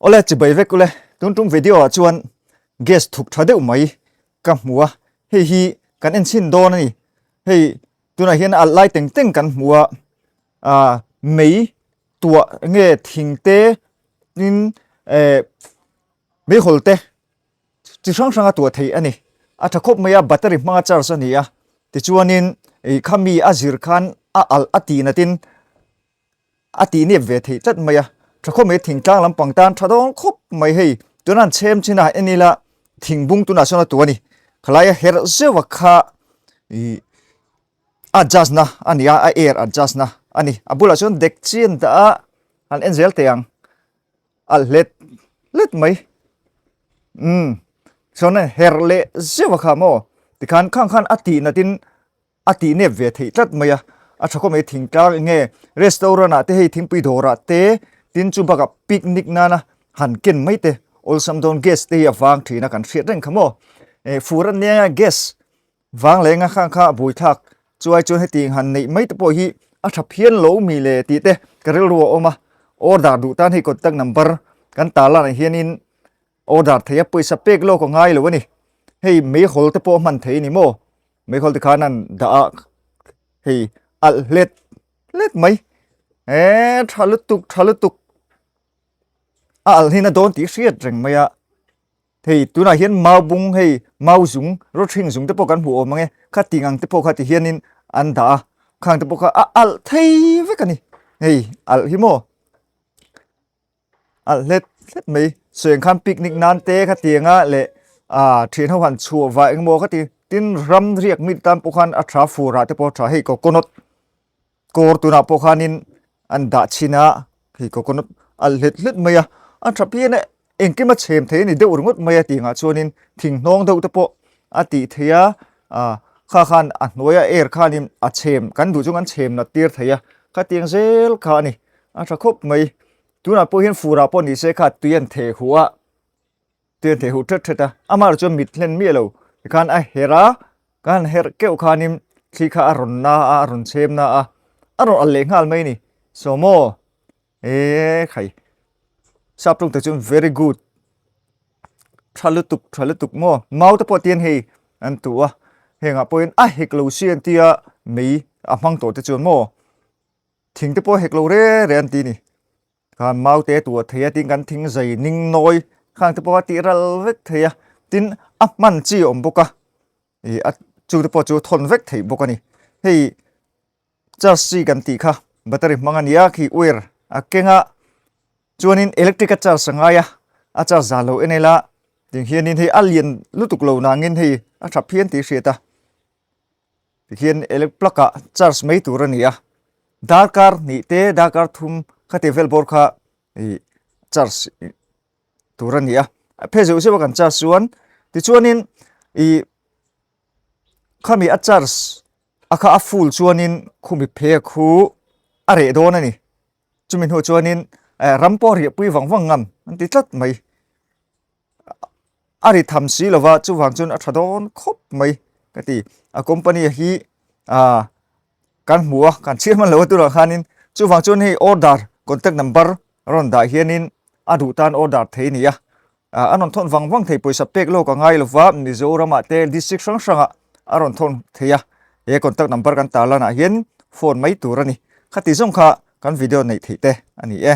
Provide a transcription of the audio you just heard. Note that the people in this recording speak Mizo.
Awle chibai vek ule, tun tum video ah chuan gas thuk tha deuh mai ka hmu a, hei hi kan en chhin dawn a ni. Hei tunah hian a lai teng teng kan hmu a, ah mei tuah nge thing te tin eh meihawl te chi hrang hrang a tuah theih a ni. A tha khawp mai a, battery hmanga charge a ni a, tichuanin ih khami a zir khan a alh a tih natin a tih nep ve theih tlat mai a, tha khawp mai thingtlang lampang tan tha dawn khawp mai hei tuna an chhem chin a en ila thingbung tunah sawn a tu a ni khalai a herh zeuh a kha ih adjust na a ni a a air adjust na a ni a bulah chuan dek chi an dah a han en zel teh ang alh hlet hlet mai umm chuan a herh leh zeuh a kha maw tikhan khang khan a tih nat in a tih nep ve theih tlat mai a, a tha khawp mai thingtlang eng nge restaurant ah te hei thingpui dawr ah te tin chu bakah picnic nana han ken mai te awlsam dawn gas te hi a vang thin a kan hriat reng kha maw eh fur an nia gas vang leng a khang kha a buaithlak chuai chuan heti han neih mai te pawh hi a tha phian lo mi le tih te ka rilru a awm a order duh tan hei contact number kan tarlan ah hianin Order thei a pawisa pek lawk a ngai lo a ni. Hei meihawl te pawh a hman thei a ni maw? Meihawl te khan an dah a hei alh hlet hlet mai. Eee tha lutuk tha lutuk a alh hin a dawn tih hriat reng mai a. Hei tunah hian mau bung hei mau zung rawthring zung te pawh kan hmuh awm ang e. Khating ang te pawh kha ti hianin an dah a khang te pawh kha a alh thei vek a ni. Hei alh hi maw? Alh hlet hlet mai sawi ang khan picnic nan te kha tianga leh ah thian ho han chhuah vah engemaw kha ti tin ram riak mi tan pawh khan a tha fur ah te pawh a tha hei coconut kawr tunah pawh khanin an dah chhin a hei coconut alh hlet hlet mai a a tha phian a engkim a chhem thei a ni deuh ringawt mai a tih angah chuanin thing hnawng deuh te pawh a tih theih a ah kha khan a hnuaia air khanin a chhem kan duh chu kan chhem nat tir thei a khatiang zel kha a ni a tha khawp mai. Tunah pawh hian furah pawh ni se kha tui an theh huh a, tui an theh huh thet thet a, amaherawh chuan mit hlen miah lo tikhan a herh a, ka han herh keuh khanin thli kha a rawn na a, a rawn chhem na a, a rawn alh leh nghal mai a ni. Saw maw? Eee khai sap tawng te chuan very good tha lutuk tha lutuk maw? Mau te pawh tian hei an tuh a, hengah pawhin a hek lo si an tia mei a hmang tawh te chuan maw? Thing te pawh hek lo re re an ti ni. Khan mau te tuah thei a tin kan thing zai ning nawi khang te pawh a tih ral vek thei a tin a hman chi a awm bawk a ih a chu te pawh chu thawn vek theih bawk a ni. Hei charge chi kan tih kha battery hmang a ni a khi wire a keng a chuanin electric a charge a ngai a a charge zah lo en ila tiang hianin hei a lian lutuk lo nangin hei a tha phian tih a hriat a. Tikhian elect plug ah charge mai tur a ni a, darkar hnih te darkar thum khati vel bawr kha ih charge tur a ni a, a phe zeuh zeuh a kan charge chuan tichuanin ih khami a charge a kha a full chuanin khumi phe khu a reh dawn a ni. Chumi hnu chuanin ram pawh riah pui vang vang ngam an ti tlat mai. A ri tham si lova chuvang chuan a tha dawn khawp mai ka ti. A company hi ah kan hmu a kan chhiar hman lo a tunah khanin chuvang chuan hei order contact number rawn dah hianin a duh tan order thei a ni a. Ah a rawn thawn vang vang thei pawisa pek lawk a ngai lova Mizoramah te district hrang hrangah a rawn thawn thei a he contact number kan tarlanah hian phone mai tur a ni. Khati zawng kha kan video neih theih te a ni e.